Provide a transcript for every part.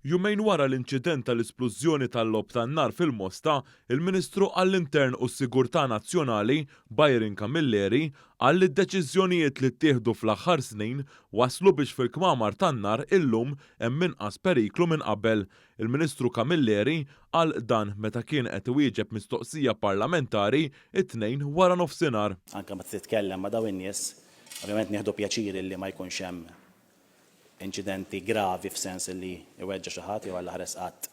Jumejn wara l-inċident tal-isplużjoni tal-logħob tan-nar fil-Mosta, il-Ministru għall-Intern u s-Sigurtà Nazzjonali, Byron Camilleri, qal li d-deċiżjonijiet li ttieħdu fl-aħħar snin wasslu biex fil-kmamar tan-nar illum hemm inqas periklu minn qabel. Il-Ministru Camilleri qal dan meta kien qed iwieġeb mistoqsija parlamentari t-Tnejn waranofsinhar. Anke meta titkellem ma' dawn in-nies, ovvjament nieħdu pjaċir illi ma jkunx hemm inċidenti gravi f'sens li jweġġa' xi ħadd jew allaħares qatt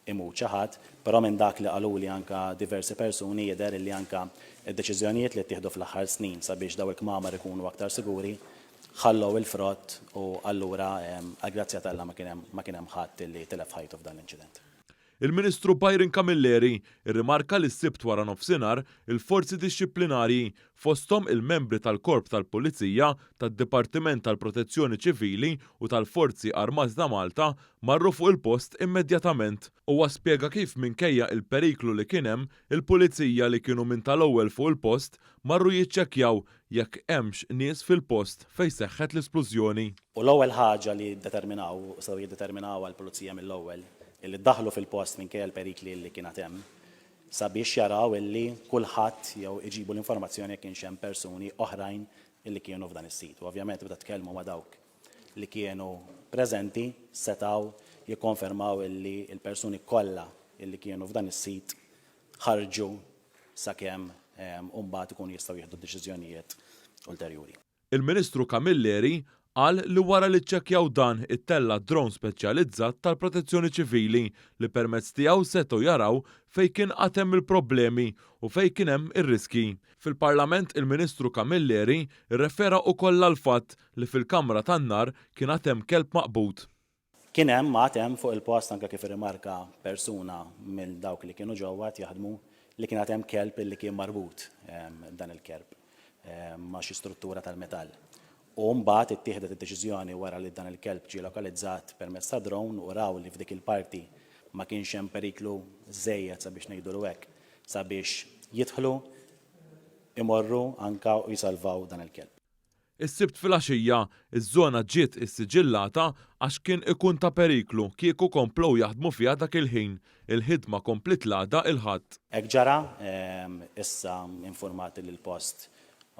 imut xi ħadd, però minn dak li qaluli anke diversi persuni jidher illi anke d-deċiżjonijiet li ttieħdu fl-aħħar snin sabiex dawn il-kmamar ikunu aktar siguri ħallew il-frott u allura għall-grazzja t'Alla ma kien hemm ma kien hemm ħadd illi tilef ħajtu f'dan l-inċident. Il-Ministru Byron Camilleri rrimarka li s-Sibt waranofsinhar il-forzi dixxiplinarji, fosthom il-membri tal-Korp tal-Pulizija, tad-Dipartiment tal-Protezzjoni Ċivili u tal-Forzi Armati ta' Malta marru fuq il-post immedjatament. Huwa spjega kif minkejja il-periklu li kien hemm, il-Pulizija li kienu minn tal-ewwel fuq il-post marru jiċċekkjaw jekk hemmx nies fil-post fejn seħħet l-isplużjoni. U l-ewwel ħaġa li ddeterminaw, u setgħu jiddeterminawha l-Pulizija mill-ewwel, illi daħlu fil-post minkejja l-perikli illi kien għad hemm, sabiex jaraw illi kulħadd jew iġibu l-informazzjoni jekk kienx hemm persuni oħrajn illi kienu f'dan is-sit. U ovvjament meta tkellmu ma' dawk li kienu preżenti setgħu jikkonfermaw illi l-persuni kollha illi kienu f'dan is-sit ħarġu sakemm imbagħad ikunu jistgħu jieħdu deċiżjonijiet ulterjuri. Il-Ministru Camilleri qal li wara li ċċekkjaw dan ittella' drone speċjalizzat tal-Protezzjoni Ċivili li permezz tiegħu setgħu jaraw fejn kien għad hemm il-problemi u fejn kien hemm ir-riskji. Fil-Parlament il-Ministru Camilleri rrefera ukoll għall-fatt li fil-kamra tan-nar kien għad hemm kelb maqbud. Kien hemm, għad hemm fuq il-post anke kif irrimarka persuna minn dawk li kienu ġewwa qed jaħdmu li kien għad hemm kelb illi kien marbut dan il-kelb ma' xi struttura tal-metall. U mbagħad ittieħdet id-deċiżjoni wara li dan il-kelb ġie lokalizzat permezz ta' drone u raw li f'dik il-parti ma kienx hemm periklu żejjed sabiex ngħidulu hekk sabiex jidħlu imorru anke u jsalvaw dan il-kelb. Is-Sibt filgħaxija, iż-żona ġiet issiġillata għax kien ikun ta' periklu kieku komplew jaħdmu fiha dak il-ħin. Il-ħidma kompliet l-għada il-Ħadd. Hekk ġara, issa infurmat li l-post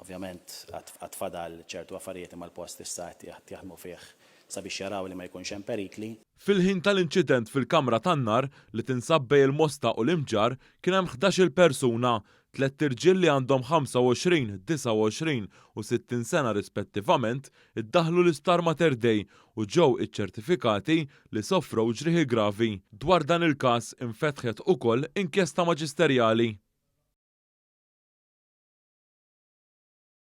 ovvjament għad fadal ċertu affarijiet imma l-post issa qed jaħdmu fih sabiex jaraw li ma jkunx hemm perikli. Fil-ħin tal-inċident fil-kamra tan-nar li tinsab bejn il-Mosta u l-Imġarr kien hemm 11-il persuna Tlett irġiel li għandhom 25, 29 u 60 sena rispettivament iddaħħlu l-Isptar Mater Dei u ġew iċċertifikati li sofrew ġrieħi gravi. Dwar dan il-każ infetħet ukoll inkjesta maġisterjali.